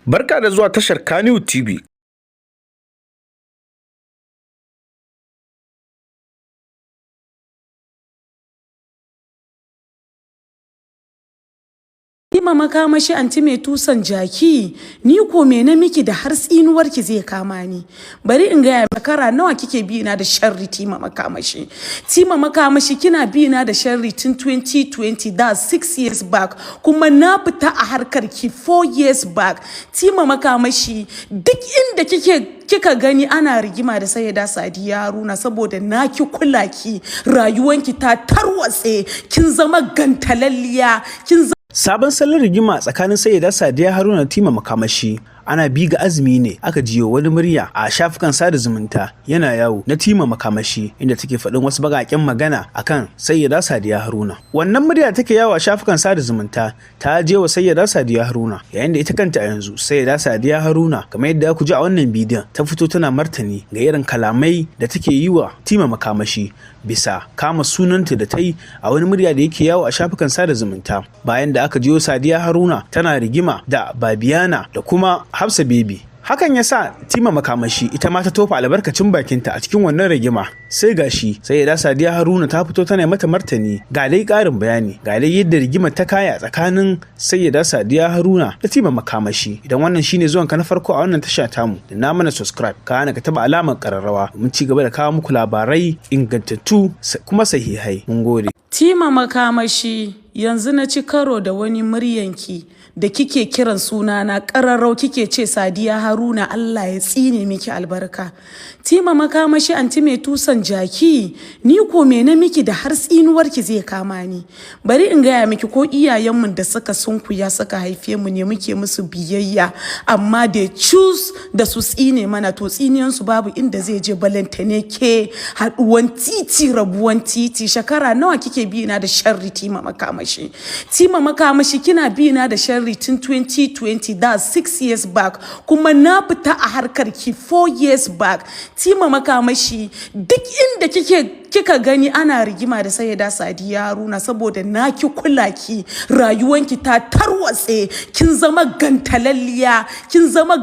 Barka da zuwa tashar Kannywood TV. Tima Makamashi, anti mai tusan jaki, ni ko me na miki da har tsinuwarki zai kama ni? Bari in gaya, makara nawa kike bi na da sharri, Tima Makamashi? Tima Makamashi, kina bi na da sharri tun 2020, that's 6 years back, kuma na fita a harkar ki 4 years back. Tima Makamashi, duk inda kike kika gani ana rigima da Sayyada Sadiya Haruna, saboda na ki kula ki, rayuwanki ta tarwatse, kin zama gantalalliya, kin Sabon salon rigima tsakanin Sayyada Sadiya Haruna da Tima Makamashi. Ana bi ga azumi ne aka jiyo wani murya a shafukan sada zumunta yana yawo na Tima Makamashi, inda take faɗin wasu baƙaƙen magana akan Sayyada Sadiya Haruna. Wannan murya take yawo a shafukan sada zumunta ta je wa Sayyada Sadiya Haruna, yayin da ita kanta a yanzu Sayyada Sadiya Haruna, kamar yadda ku ji a wannan bidiyon, ta fito tana martani ga irin kalamai da take yi wa Tima Makamashi bisa kama sunanta da ta yi a wani murya da yake yawo a shafukan sada zumunta, bayan da aka jiyo Sadiya Haruna tana rigima da Babiyana da kuma Hafsa Baby. Hakan ya sa Tima Makamashi ita ma ta tofa albarkacin bakinta a cikin wannan rigima. Sai gashi Sayyada Sadiya Haruna ta fito tana mata martani. Ga dai ƙarin bayani, ga dai yadda rigimar ta kaya tsakanin Sayyada Sadiya Haruna da Tima Makamashi. Idan wannan shine zuwanka na farko a wannan tasha tamu, da na mana subscribe, ka hana ka taba alamar ƙararrawa domin ci gaba da kawo muku labarai ingantattu kuma sahihai. Mun gode. Tima Makamashi, yanzu na ci karo da wani muryanki da kike kiran sunana ƙararrau, kike ce, "Sadiya Haruna, Allah ya tsine miki albarka." Tima Makamashi, anti mai tusan jaki, ni ko me na miki da har tsinuwarki zai kama ni? Bari in gaya miki, ko iyayenmu da suka sunkuya suka haife mu ne muke musu biyayya, amma they choose da su tsine mana, to tsiniyansu babu inda zai je, balantane ke. Haɗuwan titi rabuwan titi. Shekara nawa kike bi na da sharri, Tima Makamashi? Tima Makamashi, kina bi na da sharri tun 2020, that's 6 years back, kuma na fita a harkar ki 4 years back. Tima Makamashi, duk inda kike kika gani ana rigima da Sayyada Sadiya Haruna, saboda na ki kula ki, rayuwanki ta tarwatse, kin zama gantalalliya, kin zama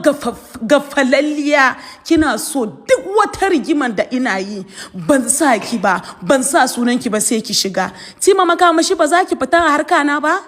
gafalalliya. Kina so duk wata rigiman da ina yi, ban sa ki ba, ban sa sunanki ba, sai ki shiga. Tima Makamashi, ba za ki fita a harka na ba?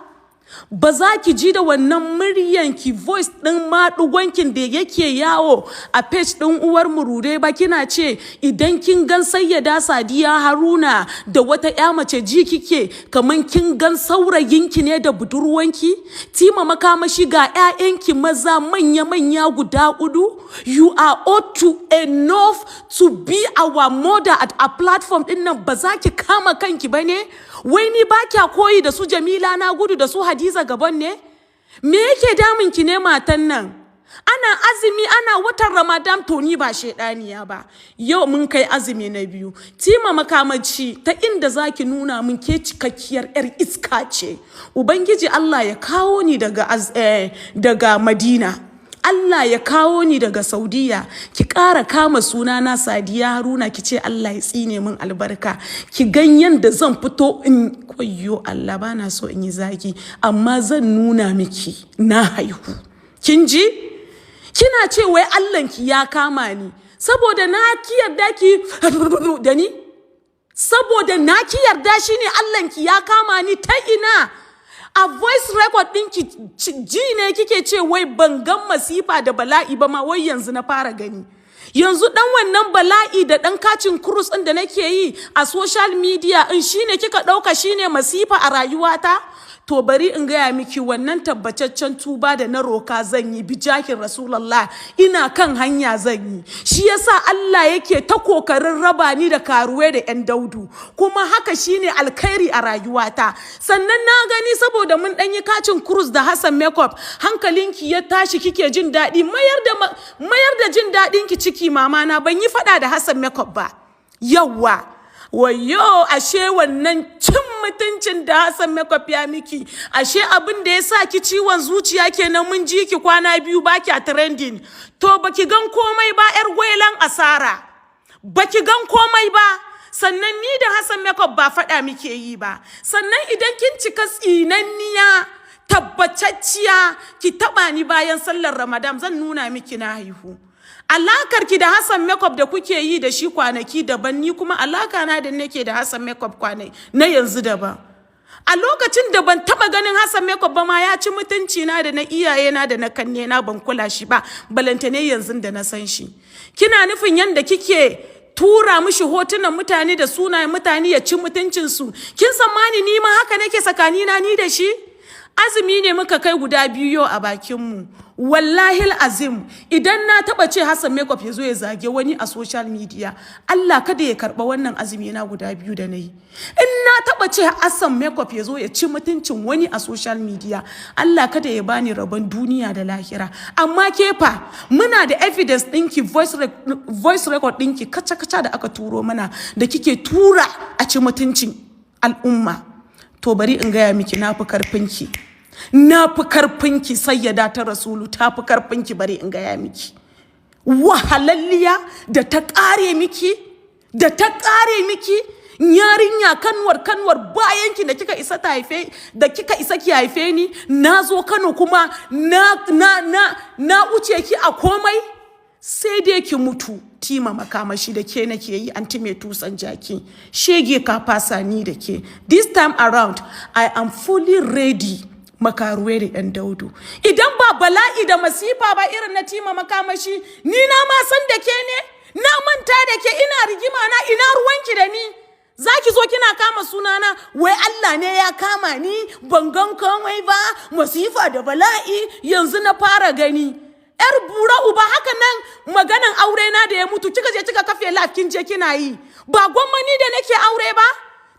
Ba za ki ji da wannan muryanki, voice ɗin maɗugonkin da yake yawo a page ɗin Uwar Murure ba, kina ce idan kin gan Sayyada Sadiya Haruna da wata ƴa mace, ji kike kaman kin gan saurayinki ne da budurwanki? Tima Makamashi, ga ƴaƴanki maza manya-manya guda hudu. You are ought to enough to be our mother at a platform ɗin nan. Ba za ki kama kanki ba ne? Wai ni ba kya koyi da su Jamila Na Gudu da su Hadiza Gabon ne? Me yake damun ki ne, matan nan? Ana azumi, ana watan Ramadan, to ni ba shaidaniya ba. Yau mun kai azumi na biyu. Tima Makamaci, ta inda zaki nuna mun ke cikakkiyar yar iska ce, Ubangiji Allah ya kawo ni daga Madina, Allah ya kawo ni daga Saudiya, ki ƙara kama sunana Sadiya Haruna, ki ce Allah ya tsine min albarka. Ki gan yanda zan fito in koyo Allah. Bana so in yi zagi, amma zan nuna miki na haihu. Kin ji? Kina ce wai Allahnki ya kama ni saboda na ki yarda ki da ni, saboda na ki yarda shine Allahnki ya kama ni. Ta ina? A voice record ɗinki ji ne kike ce wai ban gan masifa da bala'i ba ma, wai yanzu na fara gani. Yanzu dan wannan bala'i da dan kacin cruise ɗin da nake yi a social media in shine kika ɗauka shine masifa a rayuwata? To bari in gaya miki, wannan tabbataccen tuba da na roka zan yi, bijahin Rasulallah, ina kan hanya zan yi. Shi yasa Allah yake ta kokarin raba ni da karuwe da yan daudu, kuma haka shine alkhairi a rayuwata. Sannan na gani saboda mun dan yi kacin cruise da Hassan Makeup, hankalinki ya tashi, kike jin daɗi. Mayar da jin daɗinki ciki, mama na. Ban yi faɗa da Hassan Makeup ba. Yawwa, wayo, ashe wannan cin mutuncin da Hassan Makeup ya miki, ashe abin da ya sa ki ciwon zuciya kenan. Mun ji ki kwana biyu baki a trending. To baki gan komai ba, yar gwailan asara, baki gan komai ba. Sannan ni da Hassan Makeup ba faɗa muke yi ba. Sannan idan kin cika tsinanniya, Tabbatacciya, ki taba ni bayan sallar Ramadan, zan nuna miki na haihu. Alakar ki da Hassan Makeup da kuke yi da shi kwanaki daban, ni kuma alaka na da nake da Hassan Makeup kwanaki na yanzu daban. A lokacin da ban taba ganin Hassan Makeup ba ma, ya ci mutunci na da na iyaye na da na kanne na, ban kula shi ba, balantane yanzu da na san shi. Kina nufin yanda kike tura mishi hotunan mutane da sunayen mutane ya ci mutuncinsu, kin tsammani ni ma haka nake tsakanina ni da shi? Azumi ne muka kai guda biyu yau a bakinmu. Wallahi azim, idan na taba ce Hassan Makeup ya zo ya zage wani a social media, Allah kada ya karba wannan azumi na guda biyu da na yi. In na taba ce Hassan Makeup ya zo ya ci mutuncin wani a social media, Allah kada ya bani rabon duniya da lahira. Amma kefa muna da evidence ɗinki, voice record ɗinki kaca-kaca da aka turo mana da kike tura a ci mutuncin al'umma. To bari in gaya miki, na fi karfinki, na fi karfinki. Sayyada ta Rasulu ta fi karfinki. Bari in gaya miki, wahalalliya da ta kare miki, da ta kare miki yarinya, kanwar bayanki da kika isa ta haife, da kika isa ki haife ni. Na zo Kano kuma na wuce ki a komai, sai dai ki mutu. Tima Makamashi, da ke nake yi, anti mai tusan jaki, shege ka fasa ni da ke. This time around I am fully ready. Makaruwe da yan daudu, idan ba bala'i da masifa ba irin na Tima Makamashi, ni na ma san da ke ne, na manta da ke. Ina rigima na, ina ruwanki da ni? Za ki zo kina kama sunana, wai Allah ne ya kama ni, ban gan komai ba. Masifa da bala'i yanzu na fara gani, yar bura uba. Haka nan maganan aure na da ya mutu, kika je kika kafe live, kin je kina yi. Ba gwamma da nake aure ba.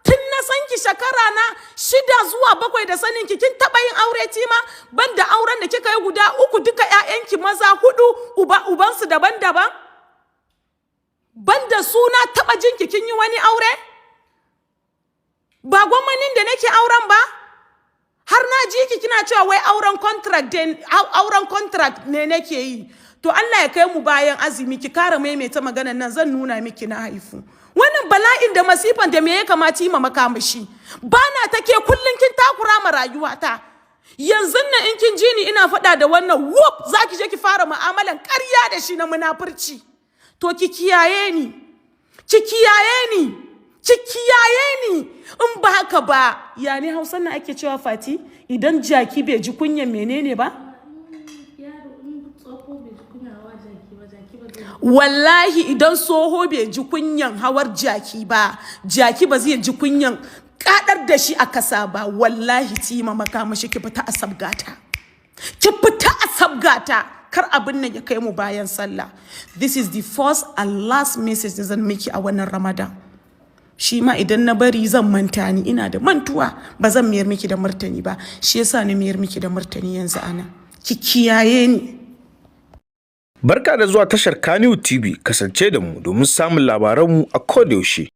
Tun na san ki, shekara na 6 zuwa 7 da sanin ki, kin taba yin aure, Tima? Banda auren da kika yi guda uku, duka ƴaƴanki maza hudu uba ubansu daban-daban. Banda suna taba jinki kin yi wani aure. Ba gwammanin da nake auren ba. Har na ji ki kina cewa wai auren contract ne nake yi. To Allah ya kai mu bayan azumi, ki kara maimaita maganan nan, zan nuna miki na haifu. Wannan bala'in da masifan da me ya kamata yi ma makamashi ba na take kullun kin takura ma rayuwata. Yanzu nan in kin ji ni ina faɗa da wannan, whoop, za ki je ki fara mu'amalan ƙarya da shi na munafurci. To ki kiyaye ni, ki kiyaye ni, ki kiyaye ni. In ba haka ba, ya ne Hausa na ake cewa, Fati, idan jaki bai ji kunyan menene ba? Yaro, in tsoho bai ji kunya hawa jaki ba, jaki ba zai Wallahi idan tsoho bai ji kunyan hawar jaki ba, jaki ba zai ji kunyan kadar da shi a kasa ba. Wallahi Tima Makamashi, ki fita a sabgata, ki fita a sabgata, kar abin nan ya kai mu bayan sallah. This is the first and last message da zan miki a wannan Ramadan. Shi ma idan na bari zan manta, ni ina da mantuwa, ba zan mayar miki da martani ba. Shi yasa na mayar miki da martani yanzu ana. Ki kiyaye ni. Barka da zuwa tashar Kaniwood TV. Kasance da mu domin samun labaranmu a kodayaushe.